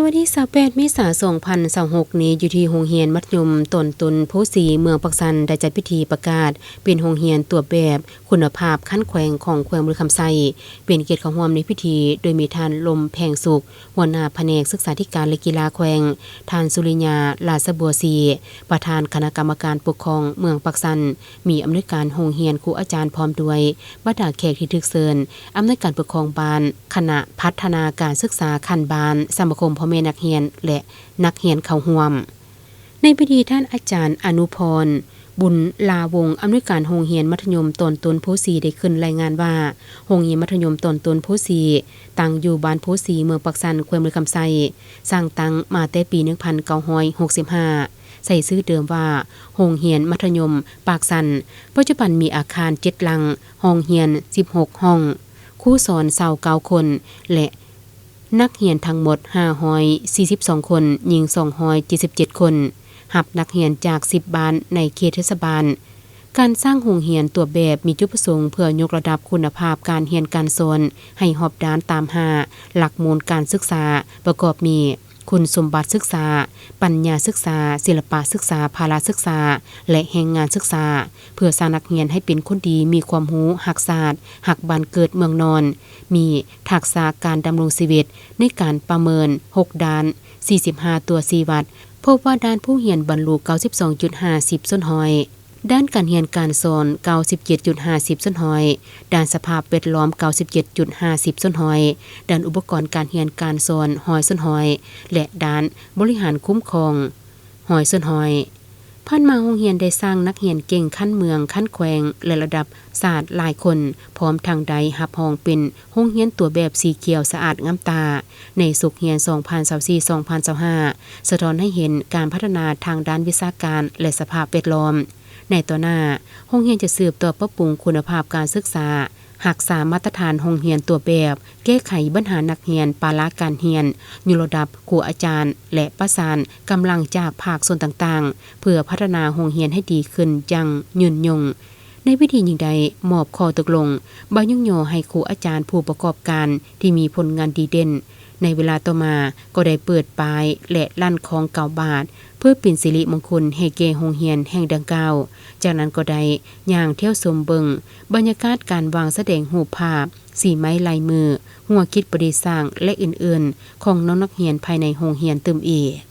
ວັນທີຊາວແປດ ເມສາ ສອງພັນຊາວຫົກນີ້ ຢູ່ທີ່ໂຮງຮຽນມັດທະຍົມຕອນຕົ້ນໂພສີ ເມືອງປາກຊັນ ໄດ້ຈັດພິທີປະກາດເປັນໂຮງຮຽນຕົວແບບຄຸນນະພາບຂັ້ນແຂວງຂອງແຂວງບໍລິຄຳໄຊ. ເປັນກຽດເຂົ້າຮ່ວມໃນພິທີໂດຍມີທ່ານ ລົມ ແພງສຸກ ຫົວໜ້າພະແນກສຶກສາທິການ ແລະ ກິລາແຂວງ, ທ່ານ ສຸລິຍາ ລາຊະບົວສີ ປະທານຄະນະກຳມະການປົກຄອງເມືອງປາກຊັນ, ມີອຳນວຍການໂຮງຮຽນ, ຄູອາຈານ ພ້ອມດ້ວຍບັນດາແຂກທີ່ຖືກເຊີນ, ອຳນວຍການປົກຄອງບ້ານ, ຄະນະພັດທະນາການສຶກສາຂັ້ນບ້ານ, ສະມາຄົມພໍ່ແມ່ນັກຮຽນ ແລະ ນັກຮຽນເຂົ້າຮ່ວມ. ໃນພິທີ ທ່ານອາຈານ ອະນຸພອນ ບຸນລາວົງ ອຳນວຍການໂຮງຮຽນມັດທະຍົມຕອນຕົ້ນໂພສີ ໄດ້ຂຶ້ນລາຍງານວ່າ ໂຮງຮຽນມັດທະຍົມຕອນຕົ້ນໂພສີ ຕັ້ງຢູ່ບ້ານໂພສີ ເມືອງປາກຊັນ ແຂວງບໍລິຄຳໄຊ, ສ້າງຕັ້ງມາແຕ່ປີໜຶ່ງພັນເກົ້າຮ້ອຍຫົກສິບຫ້າ ໃຊ້ຊື່ເດີມວ່າ ໂຮງຮຽນມັດທະຍົມປາກຊັນ, ປັດຈຸບັນມີອາຄານເຈັດຫຼັງ, ຫ້ອງຮຽນສິບຫົກຫ້ອງ, ຄູສອນຊາວເກົ້າຄົນ ແລະ ນັກຮຽນທັງໝົດຫ້າຮ້ອຍສີ່ສິບສອງຄົນ, ຍິງສອງຮ້ອຍເຈັດສິບເຈັດຄົນ, ຮັບນັກຮຽນຈາກສິບບ້ານໃນເຂດເທດສະບານ. ການສ້າງໂຮງຮຽນຕົວແບບມີຈຸດປະສົງເພື່ອຍົກລະດັບຄຸນນະພາບການຮຽນການສອນໃຫ້ຮອບດ້ານຕາມຫ້າຫຼັກມູນການສຶກສາ ປະກອບມີ ຄຸນສົມບັດສຶກສາ, ປັນຍາສຶກສາ, ສິລະປະສຶກສາ, ພະລະສຶກສາ ແລະ ແຮງງານສຶກສາ, ເພື່ອສ້າງນັກຮຽນໃຫ້ເປັນຄົນດີ, ມີຄວາມຮູ້, ຮັກຊາດ, ຮັກບ້ານເກີດເມືອງນອນ, ມີທັກສະການດຳລົງຊີວິດ, ໃນການປະເມີນຫົກດ້ານ, ສີ່ສິບຫ້າຕົວຊີ້ວັດ, ພົບວ່າດ້ານຜູ້ຮຽນບັນລຸເກົ້າສິບສອງຈຸດຫ້າສິບສ່ວນຮ້ອຍ, ດ້ານການຮຽນການສອນເກົ້າສິບເຈັດຈຸດຫ້າສິບສ່ວນຮ້ອຍ, ດ້ານສະພາບແວດລ້ອມເກົ້າສິບເຈັດຈຸດຫ້າສິບສ່ວນຮ້ອຍ, ດ້ານອຸປະກອນການຮຽນການສອນຮ້ອຍສ່ວນຮ້ອຍ ແລະ ດ້ານບໍລິຫານຄຸ້ມຄອງຮ້ອຍສ່ວນຮ້ອຍ. ຜ່ານມາໂຮງຮຽນໄດ້ສ້າງນັກຮຽນເກັ່ງຂັ້ນເມືອງ, ຂັ້ນແຂວງ ແລະ ລະດັບຊາດຫຼາຍຄົນ, ພ້ອມທັງໄດ້ຮັບຮອງເປັນໂຮງຮຽນຕົວແບບສີຂຽວສະອາດງາມຕາ ໃນສົກຮຽນສອງພັນຊາວສີ່ ສອງພັນຊາວຫ້າ ສະທ້ອນໃຫ້ເຫັນການພັດທະນາທາງດ້ານວິຊາການ ແລະ ສະພາບແວດລ້ອມ. ໃນຕໍ່ໜ້າ, ໂຮງຮຽນຈະສືບຕໍ່ປັບປຸງຄຸນນະພາບການສຶກສາ, ຮັກສາມາດຕະຖານໂຮງຮຽນຕົວແບບ, ແກ້ໄຂບັນຫານັກຮຽນປະລະການຮຽນ, ຍົກລະດັບຄູອາຈານ ແລະ ປະສານກຳລັງຈາກພາກສ່ວນຕ່າງໆ ເພື່ອພັດທະນາໂຮງຮຽນໃຫ້ດີຂຶ້ນຢ່າງຍືນຍົງ. ໃນພິທີຍັງໄດ້ມອບຂໍ້ຕົກລົງບໍ່ຍຸກຍໍໃຫ້ຄູອາຈານຜູ້ປະກອບການທີ່ມີຜົນງານດີເດັ່ນ. ໃນເວລາຕໍ່ມາກໍໄດ້ເປີດປ້າຍ ແລະ ລັ່ນຄ້ອງເກົ້າບາດ ເພື່ອເປັນສິລິມົງຄຸນໃຫ້ແກ່ໂຮງຮຽນແຫ່ງດັ່ງກ່າວ. ຈາກນັ້ນກໍໄດ້ຍ່າງທ່ຽວຊົມເບິ່ງບັນຍາກາດການວາງສະແດງຮູບພາບ, ສີໄມ້ລາຍມື, ຫົວຄິດປະດິດສ້າງ ແລະ ອື່ນໆ ຂອງນ້ອງນັກຮຽນພາຍໃນໂຮງຮຽນຕື່ມອີກ.